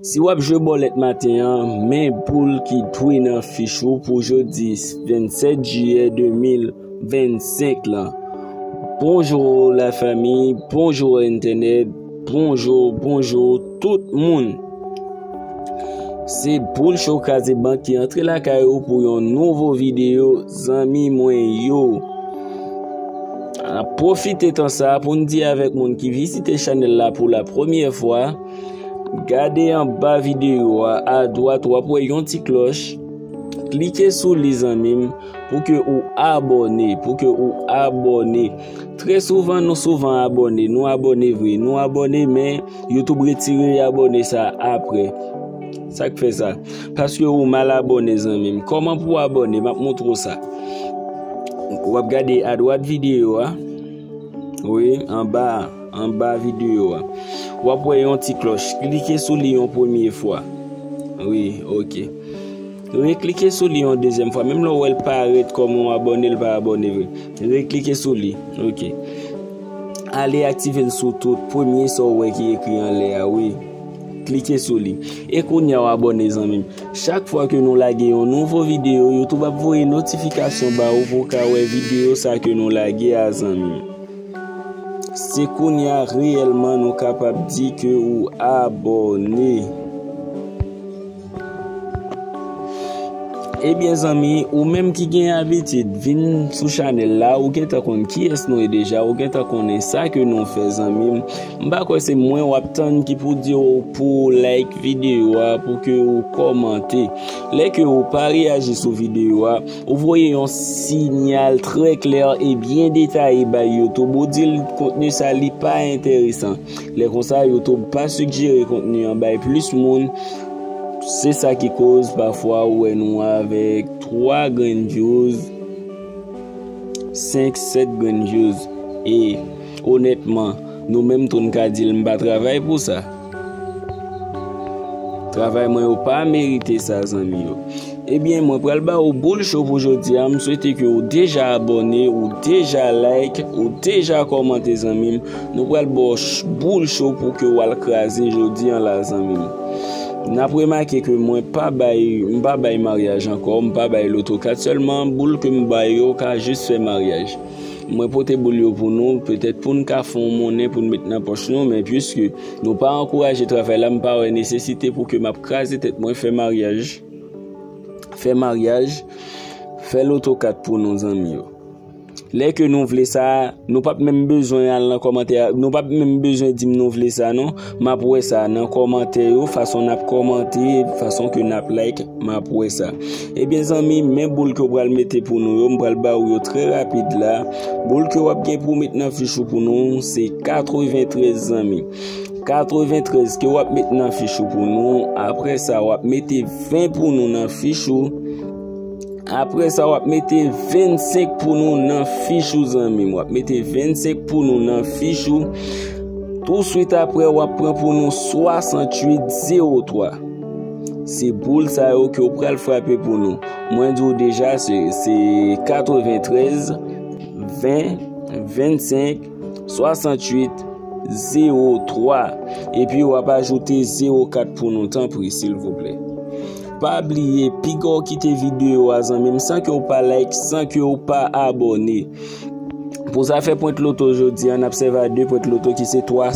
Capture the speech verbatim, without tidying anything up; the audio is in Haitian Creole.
Si w ap jwe bòlèt maten an, men boul ki dwe nan fich ou pou jodi vennsèt jiyè de mil vennsenk lan. Bonjou lafanmi, bonjou entènèt, bonjou, bonjou tout moun. Se Boul Cho Kraze Bank ki antre lakay ou pou yon nouvo videyo, zanmi mwen yo. N ap pwofite tan sa a pou n di avèk moun ki vizite chanèl la pou la premyè fwa, gade anba videyo a, adwat, w ap wè yon ti klòch. Klike sou li, zanmi m, pou ke ou abòne, pou ke ou abòne. Trè souvan, nou souvan abòne, nou abòne vre, nou abòne, men YouTube retire abòne sa apre. Sa k fè sa? Paske ou mal abòne, zanmi m. Kòman pou w abòne? M ap montre w sa. W ap gade adwat videyo a. Wi, anba, anba videyo a. W ap wè yon ti klòch. Klike sou li yon premye fwa. Wi, oke. Reklike sou li yon dezyèm fwa. Menm lè w wè l parèt kòm yon abòne, l pa abòne vre. Reklike sou li. Oke. Ale aktive l sou tout. Premye sa w wè ki ekri anlè a, wi. Klike sou li. E kounye a w abòne, zanmi m. Chak fwa ke nou lage yon nouvo videyo, YouTube ap voye notifikasyon ba ou pou w ka wè videyo sa ke nou lage a, zanmi m. Se kounye a reyèlman nou kapab di ke ou abòne. Ebyen, zanmi, ou menm ki gen abitid vin sou chanèl la, ou gentan konn kiyès nou ye deja, ou gentan konnen sa ke nou fè, zanmi m. M pa kwè se mwen w ap tann ki pou di w pou w like videyo a, pou ke ou kòmante. Lè ke ou pa reyaji sou videyo a, ou voye yon siyal trè klè e byen detaye bay YouTube. Ou di l kontni sa li pa enteresan. Lè konsa, YouTube pa sigjere kontni an bay plis moun. Se sa ki koz pafwa ou wè nou avèk twa grenn views, senk, sèt grenn views. E onètman, nou menm tou n ka di l m pa travay pou sa. Travay mwen yo pa merite sa, zanmi yo. Ebyen, mwen pral ba ou boul cho pou jodi a. M swete ke ou deja abòne, ou deja like, ou deja kòmante, zanmi m. Nou pral ba w ch-, boul cho pou ke w al kraze jodi an la, zanmi m. N ap remake ke mwen pa bay, m pa bay maryaj ankò, m pa bay loto kat, sèlman boul ke m bay yo ka jis fè maryaj. Mwen pote boul yo pou nou, petèt pou n ka fè yon monnen pou n met nan pòch nou, men piske nou pa ankouraje travay la, m pa wè nesesite pou ke m ap kraze tèt mwen fè maryaj. Fè maryaj, fè loto kat pou nou, zanmi yo. Lè ke nou vle sa, nou p ap menm bezwen al nan kòmantè a, nou p ap menm bezwen di m nou vle sa, non. M ap wè sa nan kòmantè yo, fason n ap kòmante, fason ke n ap like, m ap wè sa. Ebyen, zanmi, men boul ke w pral mete pou nou yo, m pral ba ou yo trè rapid la. Boul ke w ap gen pou w met nan fich ou pou nou, se katreventrèz, zanmi. Katreventrèz ke w ap met nan fich ou pou nou. Apre sa, w ap mete ven pou nou nan fich ou. Apre sa, w ap mete vennsenk pou nou nan fich ou, zanmi m. W ap mete vennsenk pou nou nan fich ou. Touswit apre, w ap pran pou nou swasanntuit zewo twa. Se boul sa yo ke w pral frape pou nou. Mwen di w deja, se, se katreventrèz, ven, vennsenk, swasanntuit, zewo twa. Epi w ap ajoute zewo kat pou nou, tanpri, silvouplè. Pa bliye, piga w kite videyo a, zanmi m, san ke w pa like, san ke w pa abòne. Pou zafè pwent loto jodi a, n ap sèvi a de pwent loto ki se twa